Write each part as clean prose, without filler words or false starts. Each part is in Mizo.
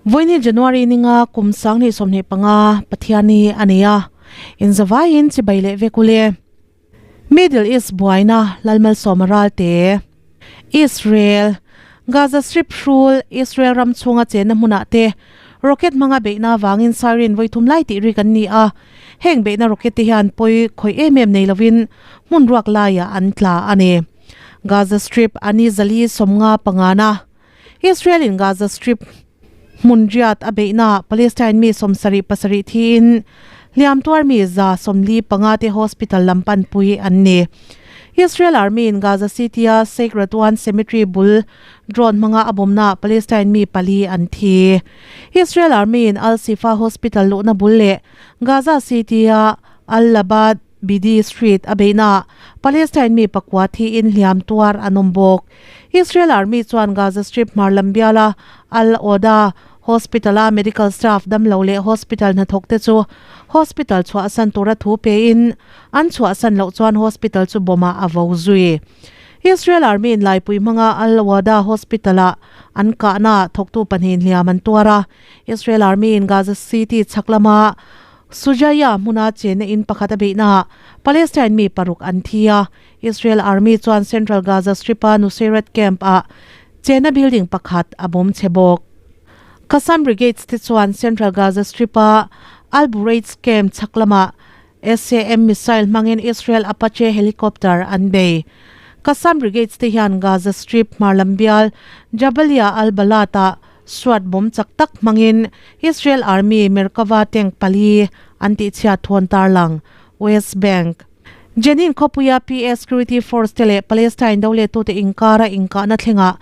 Vawiini January ninga kum 2025 Pathianni a ni a, inzavaiin chibai leh vek ule. Middle East buaina Lalmalsawma ralte, Israel, Gaza Strip hrul, Israel ram chhunga chenna hmunah te rocket hmanga beihna avangin siren vawi thum lai tih rik an ni a, heng beihna rocket te hian pawi khawih em em nei lovin hmun ruak laiah an tla a ni. Gaza Strip a ni 450 na. Israel in Gaza Strip hmun riat a beihna Palestine mi 77 thiin hliam tuar mi 45 te hospital lam panpui an ni. Israel Army in Gaza City a Sheikh Radwan Cemetery bul drone hmanga a bawmna Palestine mi pali an thi. Israel Army in Al Shifa Hospital luhna bul leh Gaza City a Al Labad Bidi Street a beihna Palestine mi pakua thiin hliam tuar an awm bawk. Israel Army chuan Gaza Strip hmar lam biala Al Awda Hospital-a medical staff damlo leh hospital hnathawkte chu hospital chhuahsan tura thu pein an chhuahsan loh chuan hospital chu bomb-ah a vo zui. Israel Army-in laipui hmanga Al Awda Hospital-ah an kahna thawktu pahnihin hliam an tuar a. Israel Army-in Gaza City chhak lama Sujaya hmuna chenna in pakhat a beihnaah Palestine mi paruk an thi a. Israel Army chuan Central Gaza Strip-a Nuseirat Camp-ah chenna building pakhat a bawm chhe bawk. Qassam Brigades te chuan Central Gaza Strip-a Al Bureij Camp chhak lamah SAM missile hmangin Israel Apache helicopter an bei. Qassam Brigades te hian Gaza Strip hmar lam bial Jabalia al-Balad-ah Swat bawm chak tak hmangin Israel Army Merkava tank pali an tihchhiat thawn tarlang, West Bank. Jenin khawpuia PA Security Force te leh Palestine dolettute inkara inkahna thlengah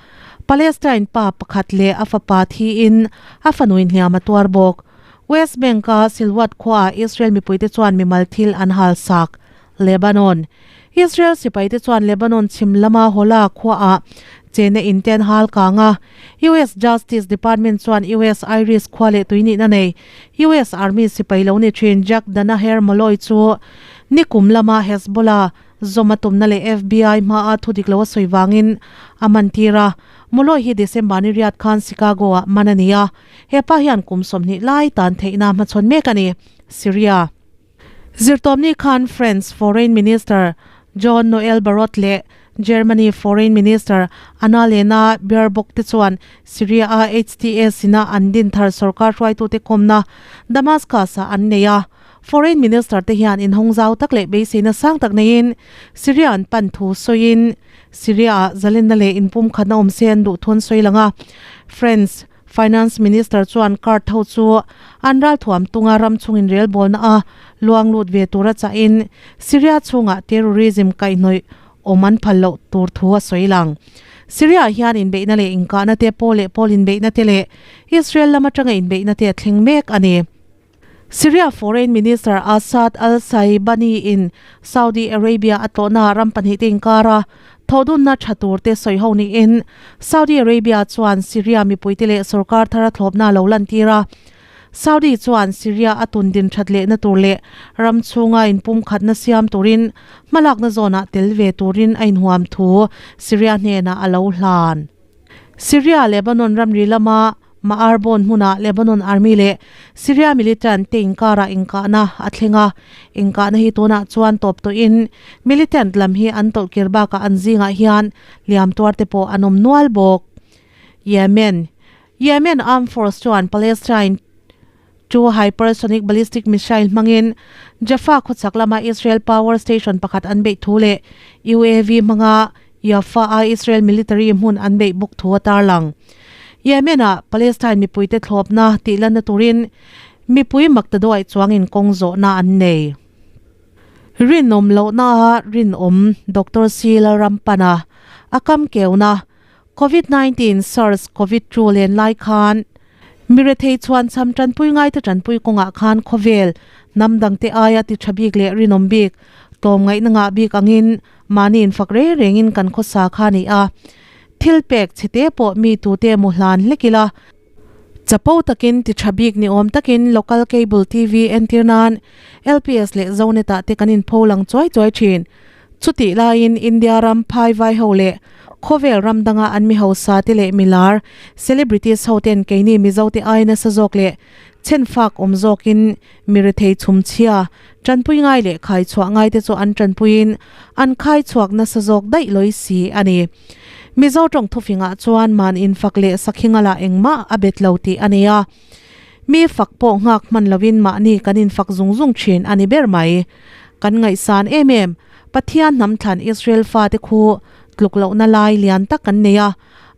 Palestine pa pakhat leh a fapa thiin a fanuin hliam a tuar bawk. West Bank-a Silwad khuaah Israel mipuite chuan mimal thil an halsak. Lebanon. Israel sipaite chuan Lebanon chhim lama Hola khuaah chena in te an hal kang a. US Justice Department chuan US Irish khua leh tui nihna nei US Army sipai lo ni thin Jack Danaher Malloy chu nikum lama Hezbollah zawm a tumna leh FBI hmaa thu dik lo a sawi vangin a man tir a. Malloy hi December ni riat khan Chicago-ah man a ni a. He pa hian kum 20 lai tan theihna hmachhawn mek a ni. Syria. Zirtawpni khan France Foreign Minister Jean Noel Barrot leh Germany Foreign Minister Annalena Baerbock te chuan Syria-a HTS ina an din thar sorkar hruaitute kawmna Damascus-ah an nei a. Foreign Minister te hian inhawng zau tak leh beiseina sang tak neiin Syria an pan thu sawiin Syria-ah zalenna leh inpumkhatna awm se an duh thu an sawi lang a. France Finance Minister chuan card ho chu an ralthuam tunga ram chungin relbawlna a luang lut ve tura chahin Syria chhungah terrorism kaihhnawih awm an phal loh tur thu a sawi lang. Syria ah hian inbeihna leh inkahna te, pawl leh pawl inbeihna te leh Israel lam atanga inbeihna te a thleng mek a ni. Syria Foreign Minister Assad al-Shaibani in Saudi Arabia a tlawhna ram pahnihte inkara thawhdunna tha turte sawi ho niin Saudi Arabia chuan Syria mipuite leh sorkar thara thlawpna a lo lantir a. Saudi chuan Syria a tun din that lehna tur leh ram chhunga inpumkhatna siam turin hmalakna zawnah tel ve turin a inhuam thu Syria hnenah a lo hlan. Syria Lebanon ramri lama Ma'arbon hmunah Lebanon Army leh Syria militant te inkarah inkahna a thleng a, inkahna hi tunah chuan tawp tawhin militant lam hi an tawlhkir bakah an zingah hian hliam tuar te pawh an awm nual bawk. Yemen Yemen Armed Force chuan Palestine chu hypersonic ballistic missile hmangin Jaffa khawchhak lama Israel power station pakhat an beih thu leh UAV hmanga Jaffa-a Israel military hmun an beih bawk thu a tarlang. Yemen-ah Palestine mipuite thlawpna tih lanna turin mipui maktaduaih chuangin kawng zawhna an nei. Rinawm lohna rinawm Doctor C Lalrampana a kam keuna Covid 19 SARS Covid 2 len lai khan mi rethei chuan cham tanpui ngaite tanpui kawngah khan khawvel hnam dangte aia ti tha bik leh rinawm bik tlawm ngaihna ngah bik angin mahni infak reng rengin kan khawsa kha ni a. Thil pek chhete pawh mi tute emaw hlan hlek ila. Chapo takin ti tha bik ni awm takin local cable TV entir nan LPS leh Zonet ah te kan inpho lang chuai chuai thin. Chutih laiin India ram phai vai ho leh Khawvel ram danga an mi hausa te leh milar, celebrities, ho ten keini Mizo te ai nasa zawk leh chhenfak awm zawkin mi rethei chhumchhia, tanpui ngai leh khai chhuah ngai te chu an tanpuiin an khai chhuak nasa zawk daih lawi si a ni. Mizo tawng thufingah chuan man infak leh sakhinga lah engmah a bet lo tih a nei a. Mi fak pawh nghak hman lovin mahni kan infak zung zung thin a ni ber mai. Kan ngaihsan em em, Pathian hnam thlan Israel fate khu tluk lohna lai lian tak kan nei a.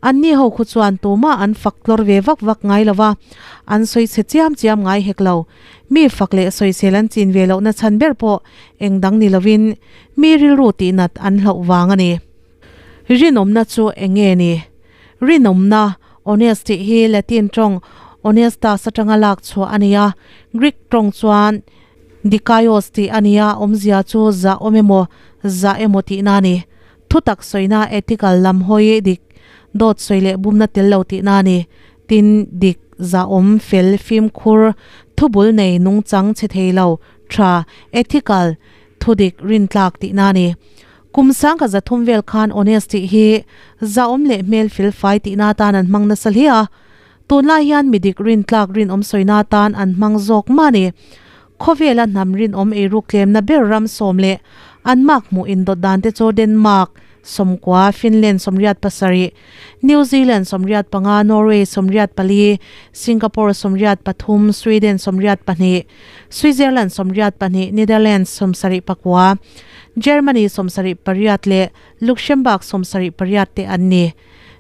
Anni ho khu chuan tumah an fak tlawr ve vak vak ngai lo va, an sawi chhe chiam chiam ngai hek lo. Mi fak leh sawisel an chin ve lohna chhan ber pawh eng dang ni lovin mi rilru tihnat an hlauh vang a ni. Rinawmna chu eng nge ni? Rinawmna, honest, tih hi Latin tawng honestas atanga lak chhuah a ni a, Greek tawng chuan dikaios tih a ni a, awmzia chu zah awm emaw, zah emaw tihna a ni. Thutak sawina ethical lam hawi dik, dawt sawi leh bumna tel lo tihna a ni. Tin, dik, zahawm, fel, fimkhur, thubul nei, nungchang chhe thei lo, tha, ethical, thudik, rintlak tihna a ni. Kum sangka zathum vel khan honest tih hi zahawm leh hmel felfai tihna atan an hmang nasa hle a. Tunlai hian midik rintlak rinawm sawina atan an hmang zawk mah a ni. Khawvela hnam rinawm eiruk tlemna ber ram sawm leh an mark hmuh indawt dan te chu Denmark, 90, Finland 87, New Zealand 85, Norway 84, Singapore 83, Sweden 82, Switzerland 82, Netherlands 79, Germany 78 leh Luxembourg 78 te an ni.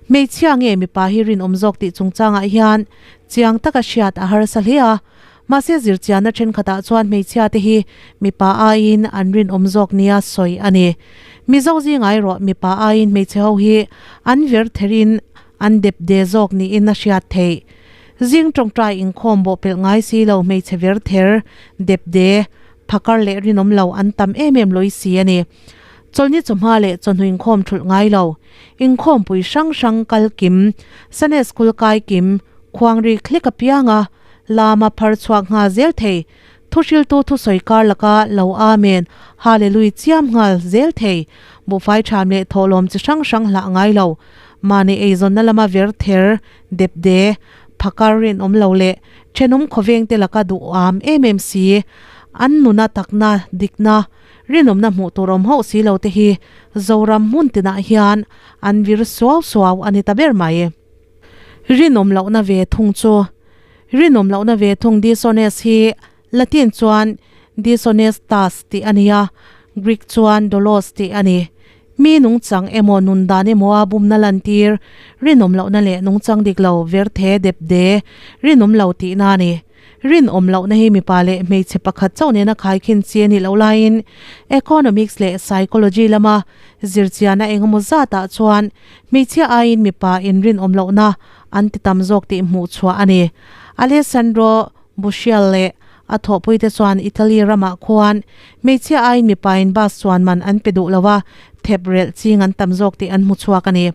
Hmeichhia nge mipa hi rinawm zawk tih chungchangah hian chiang taka hriat a harsa hle a. Mahse zirchianna thenkhatah chuan hmeichhia te hi mipa aiin an rinawm zawk nia sawi a ni. Mizo zinga erawh mipa aiin hmeichhe ho hi an vir therin an dep de zawk niin a hriat theih. Zing tawngtai inkhawm bawh pelh ngai si lo hmeichhe vir ther, dep de, phakar leh rinawm lo an tam em em lawi si a ni. Chawlhni chawhma leh chawhnu inkhawm thulh ngai lo, inkhawmpui hrang hrang kal kim, Sunday school kai kim, Khuangri hlik apianga lama phar chhuak nghal zel thei, thuhriltu thusawi kar laka lo Amen, Hallelui chiam nghal zel thei, buhfai ṭham leh thawhlawm chi hrang hrang hlah ngai lo, mahni eizawnna lama ver ther dep de, phakar rinawm lo leh ṭhenawm khawvengte laka duham em em si, an nuna takna dikna rinawmna hmuh tur awm hauh si lo te hi Zoram hmun tinah hian an vir suau suau a ni ta ber mai. Rinawm lohna ve thung chu. Rinawm lohna ve thung dishonest hi Latin chuan dishonestas tih a ni a, Greek chuan dolos tih a ni. Mi nungchang emaw nun dan emaw a bumna lantir rinawm lohna leh nungchang dik lo verthe dep de rinawm lo tihna a ni. Rinawm lohna hi mipa leh hmeichhe pakhat chauh nena khaikhin chi a nih loh laiin Economics leh Psychology lama zirchianna engemaw zatah chuan hmeichhia aiin mipa inrinawm lohna an ti tam zawk tih hmuh chhuah a ni. Alessandro Buscial leh a thawhpuite chuan Italy ramah khuan hmeichhia aiin mipain bus chuan man an pe duh lo a, thep relh ching an tam zawk tih an hmu chhuak a ni.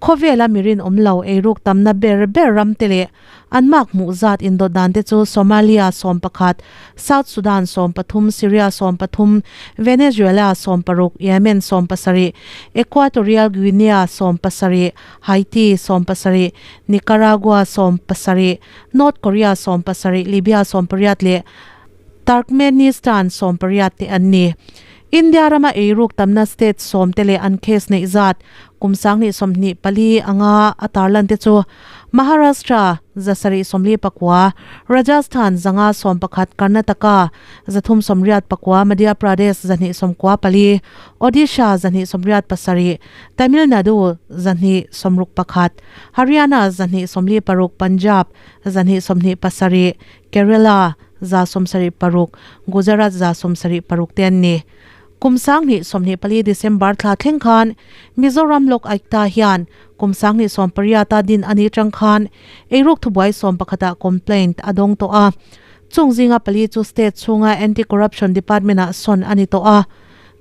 Khawvela mi rinawm lo eiruk tamna ber ber ramte leh an mark hmuh zat indawt dan te chu Somalia 11, South Sudan 13, Syria 13, Venezuela 16, Yemen 17, Equatorial Guinea 17, Haiti 17, Nicaragua 17, North Korea 17, Libya 18 leh Turkmenistan 18 te an ni. India rama eiruk tamna state sawm te leh an case neih zat kum 2024 anga a tarlan te chu Maharashtra 749, Rajasthan 511, Karnataka 384, Madhya Pradesh 294, Odisha 287, Tamil Nadu 261, Haryana 246, Punjab 227, Kerala 176, Gujarat 176 te an ni. Kum 2024 December thla thleng khan Mizoram Lok Aayukta hian kum 2018 a din a nih tang khan eiruk thubuai 11 ah complaint a dawng tawh a. Chung zinga pali chu state chhunga Anti-Corruption Department ah sawn a ni tawh a.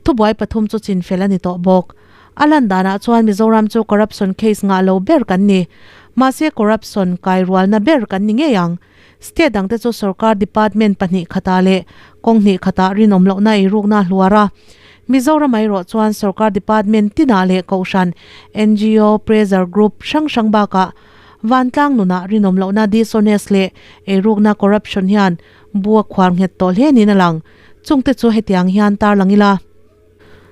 Thubuai pathum chu chinfel a ni tawh bawk. A lan danah chuan Mizoram chu corruption case ngah lo ber kan ni. Mahse corruption kairualna ber kan ni ngei ang. State dangte chu sorkar department pahnih khatah leh kawng hnih khatah rinawm lohna eirukna a hluar a. Mizoram erawh chuan sorkar department tinah leh kohhran, ngo, pressure group hrang hrang bakah vantlang nunah rinawm lohna dishonest leh eirukna corruption hian bu a khuar nghet tawh hle niin a lang. Chungte chu hetiang hian tarlang ila.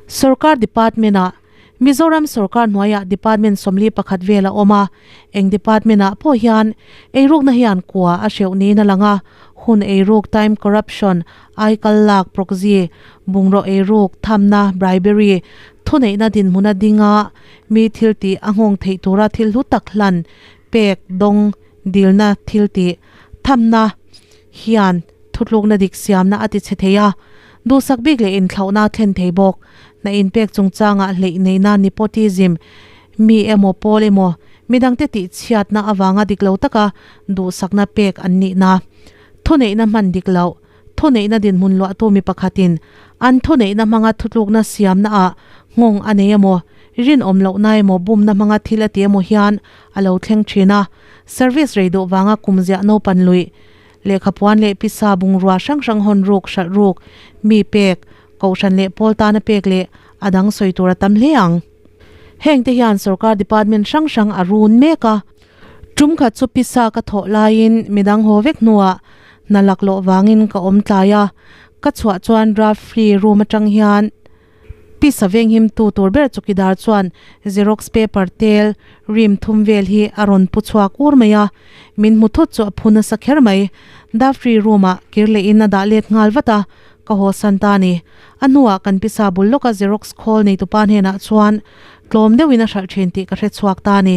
Sorkar department ah Mizoram sorkar hnuaiah department 41 vel a awm a, eng department ah pawh hian eirukna hian kua a hreuh niin a lang a, hun eiruk, time corruption, aikal lak, proxy, bungraw eiruk, thamna, bribery, thuneihna dinhmuna dinga mi thil tih a nghawng theih tura thil hlu tak hlan, pek, dawng, dilna thil tih, thamna hian Thutlukna dik siamna a ti chhe thei a, duhsak bik leh inthlauhna a thlen thei bawk. Hna inpek chungchangah hleih neihna nepotism, mi emaw pawl emaw midangte tihchhiatna avanga dik lo taka duhsakna pek an nihna. Thuneihna hman dik loh, thuneihna dinhmun luahtu mi pakhatin an thuneihna hmanga thutlukna siamnaah nghawng a nei emaw, rinawm lohna emaw bumna hmanga thil a ti emaw hian a lo thleng thin a, service rei duh vanga kumziah naupan luih Lehkhapuan leh pisa bungrua hrang hrang hawn ruk, hralh ruk, mi pek, kohhran leh pawl tana pek leh a dang sawi tur a tam hle ang. Hengte hian sorkar department hrang hrang a run mek a. Tum khat chu pisa ka thawh laiin midang haw vek hnuah hna laklawh vangin ka awm tlai a, ka chhuah chuan draft free room atang hian Pisa venghimtu tur ber chawkidar chuan xerox paper tel rim thum vel hi a rawn pu chhuak ur mai a, min hmu thut chu a phu nasa kher mai. Dafri room ah kir leh in a dah let nghal vat a, ka haw san ta a ni. A hnuah kan pisa bul lawka xerox khawl neitupa hnenah chuan tlawm deuhin a hralh thin tih ka hre chhuak ta a ni.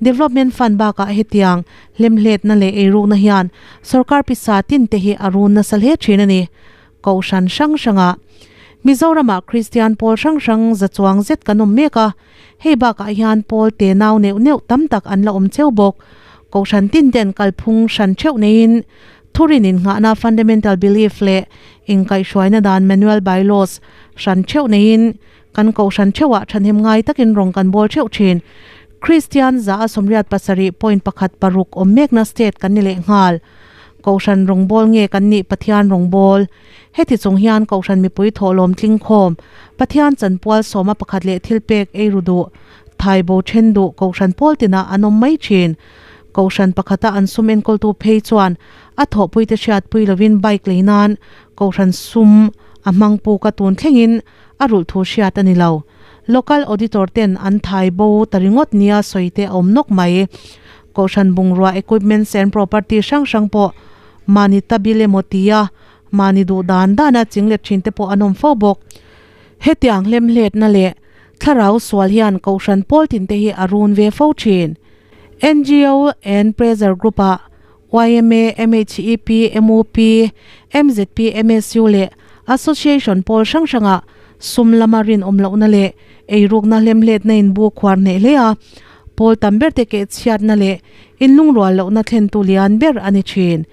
Development fund bakah hetiang hlemhletna leh eirukna hian sorkar pisa tin te hi a run nasa hle thin a ni. Kohhran hrang hrangah Mizoramah Kristian pawl hrang hrang za chuang zet kan awm mek a, hei bakah hian pawl te nau neuh neuh tam tak an la awm cheu bawk. Kohhran tin ten kalphung hran theuh neiin thurin innghahna fundamental belief leh inkaihhruaina dan manual bylaws hran theuh neiin kan kohhran theuhah thahnem ngai takin rawng kan bawl theuh thin. Kristian 87.16 awm mekna state kan ni leh nghal. Kohhran rawngbâwl nge kan nih Pathian rawngbâwl? Heti chung hian Kohhran mipui thawhlawm tlingkhawm, Pathian chanpual sawma pakhat leh thilpek ei ru duh, thai bo then duh Kohhran pawl tinah an awm mai thin. Kohhran pakhata an sum enkawltu phei chuan a thawhpuite hriatpui lovin bike lei nan Kohhran sum a hmang puk a tun thlengin a rulh thu hriat a ni lo. Local Auditor ten an thai bo ta ringawt nia sawi te a awm nawk mai. Kohhran bungrua equipments and property hrang hrang pawh mahni ta bil emaw tia mahni duh dan dana chinglet thin te pawh an awm fo bawk. Hetiang hlemhletna leh thlarau sual hian Kohhran pawl tin te hi a run ve fo thin. NGO and Pressure Group ah yma, MHEP, MUP, MZP, MSU leh Association pawl hrang hrangah sum lama rinawm lohna leh eirukna hlemhletna in bu khuar hneh hle a, pawl tam berte kehchhiatna leh inlungrual lohna thlentu lian ber a ni thin.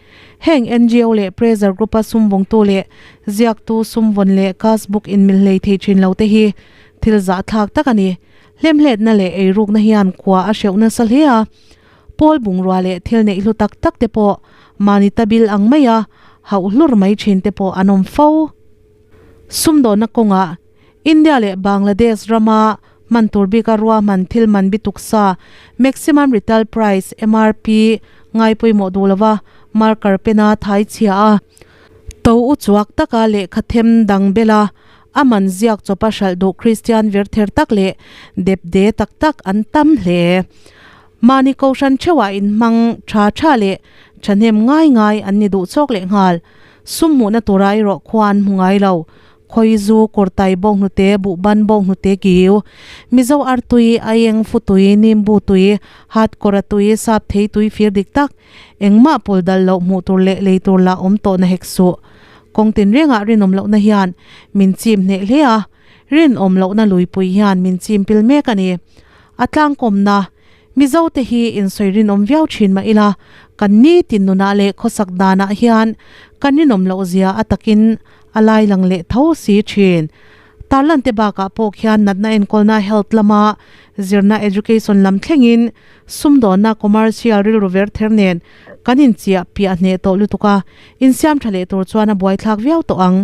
Heng ngo leh Pressure Group-a sum vawngtu leh ziaktu sum vawn leh cash book inmil hlei thei thin lote hi thil zahthlak tak a ni. Hlemhletna leh eirukna hian kua a hreuh nasa hle a. Pawl bungrua leh thil neih hlu tak tak te pawh mahni ta bil ang maia hauh hlur mai thin te pawh an awm fo. Sumdawnna kawngah India leh Bangladesh rama hman tur bika ruahman thil man bituk sa Maximum Retail Price, MRP, ngai pawimawh duh lova marker pena thai chhia a, to u chuak taka lehkha them dang bela a man ziak chawpa hralh duh Kristian vir ther tak leh dep de tak tak an tam hle. Mahni kohhran theuhah inhmang tha tha leh thahnem ngai ngai an ni duh chawk leh nghal. Sum hmuhna tura erawh khua an hmu ngai lo. Khawizu, Kurtai bawnghnute, Buhban bawnghnute kiu, Mizo artui, Aieng futui, Nimbu tui, Hatkawra tui, Sap thei tui fir dik tak, engmah pawl dal loh hmuh tur leh lei tur lah awm tawh na hek suh. Kawng tinrengah rinawm lohna hian min chim hneh hle a, rinawm lohna luipui hian min chim pil mek a ni. A tlangkawmna, Mizote hi insawi rinawm viau thin mah ila, kan nitin nunah leh khawsak danah hian kan rinawm loh zia a takin a lai lang leh tho si thin. Tarlan te bakah pawh khian natna enkawlna health lama zirna education lam thlengin sumdawnna commercial rilru ver ther nen kan inchiah piah hneh tawh lutuk a, insiam tha leh tur chuan a buaithlak viau tawh ang.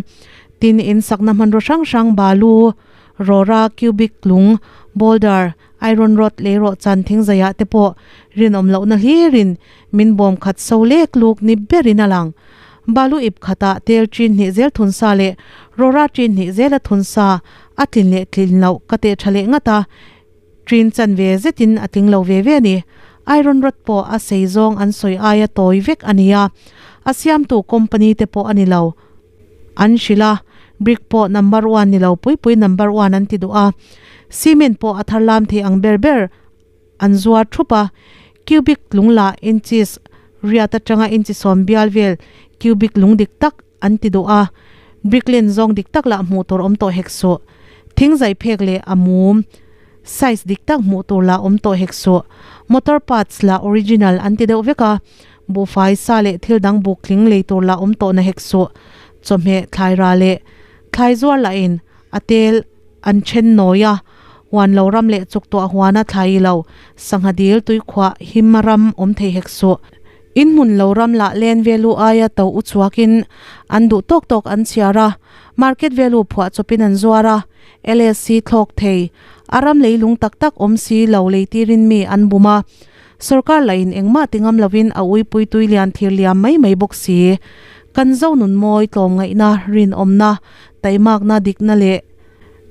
Tin, in sakna hmanraw hrang hrang balu, rawra, cubic lung, boulder, iron rod lei rawh chan thing zaiah te pawh rinawm lohna hlirin min bawm khat so lek luk ni berin a lang. Balu ip khatah tel chin hnih zel thun sa leh rawra chin hnih zela thun sa a tlin leh tlin loh ka teh tha leh ngat a, chin chan ve zetin a tling lo ve ve a ni. Iron rod pawh a sei zawng an sawi aia tawi vek a ni a, a siamtu company te pawh a ni lo. An hrilh a, brick pawh number one ni lo pui pui number one an ti duh a, cement pawh a thar lam thei ang ber ber an zuar thup a, cubic lung lah inches riat atanga inchi sawm bial vel cubic lung dik tak an ti duh a, brick len zawng dik tak lah hmuh tur awm tawh hek suh, thing zai phek leh a mum size dik tak hmuh tur lah awm tawh hek suh, motor parts lah original an ti deuh vek a. Buhfai sa leh thil dang buk tling lei tur lah awm tawh na hek suh. Chawhmeh thlai ra leh thlai zuar lah in a tel an then nawi a, huan lo ram leh chuk tuah huan a thlai i lo, sangha dil tuikhuah him ram awm thei hek suh. In hmun lo ram lah len velu aia to u chhuak in an duh tawk tawk an chhiar a, market velu phuah chawp in an zuar a, LSC thlawk thei a ram leilung tak tak awm si lo lei tir in mi an bum a, Sorkar lahin engmah ti ngam lovin a uipui tui lian thir liam mai mai bawk si. Kan zo nun mawi tlawmngaihna, rinawmna, taimakna, dikna leh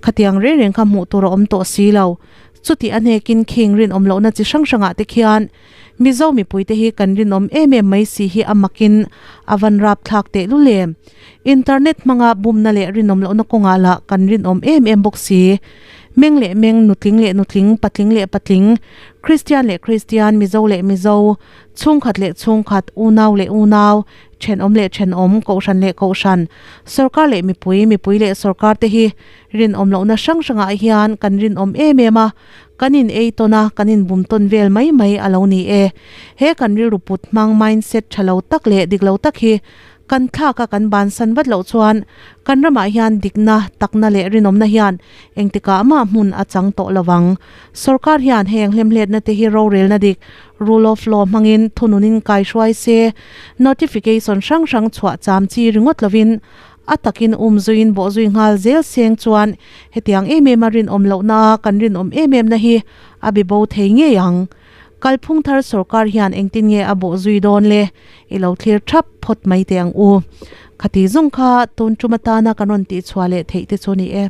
khatiang reng reng kha hmuh tur a awm tawh si lo. Chuti a hnekin khing rinawm lohna chi hrang hrangah te khian Mizo mipuite hi kan rinawm em em mai si hi a makin a van rapthlak tehlul em. Internet hmanga bumna leh rinawm lohna kawngah lah kan rinawm em em bawk si. Meng leh meng, nutling leh nutling, patling leh patling, Kristian leh Kristian, Mizo leh Mizo, chhungkhat leh chhungkhat, unau leh unau, thenawm leh thenawm, kohhran leh kohhran, sorkar leh mipui, mipui leh sorkar te hi rinawm lohna hrang hrangah hian kan rinawm em em a, kan in ei tawn a, kan in bum tawn vel mai mai a lo ni e. He kan rilru put hmang, mindset, tha lo tak leh dik lo tak hi Kan thlak a kan bansan vat loh chuan kan ramah hian dikna, takna leh rinawmna hian engtikah mah hmun a chang tawh lo vang. Sorkar hian heng hlemhletna te hi rorelna dik, rule of law, hmangin thununin kaihruai se, notification hrang hrang chhuah cham chi ringawt lovin a takin umzuiin bawhzui nghal zel seng chuan hetiang em em a rinawm lohna a kan rinawm em em na hi a bibo thei ngei ang. Kalphung thar sorkar hian engtin nge a bawh zui dawn le? I lo thlir thap phawt mai teh ang u. Khati zawng kha tun tum atana kan rawn tihchhuah leh theih te chu ni e.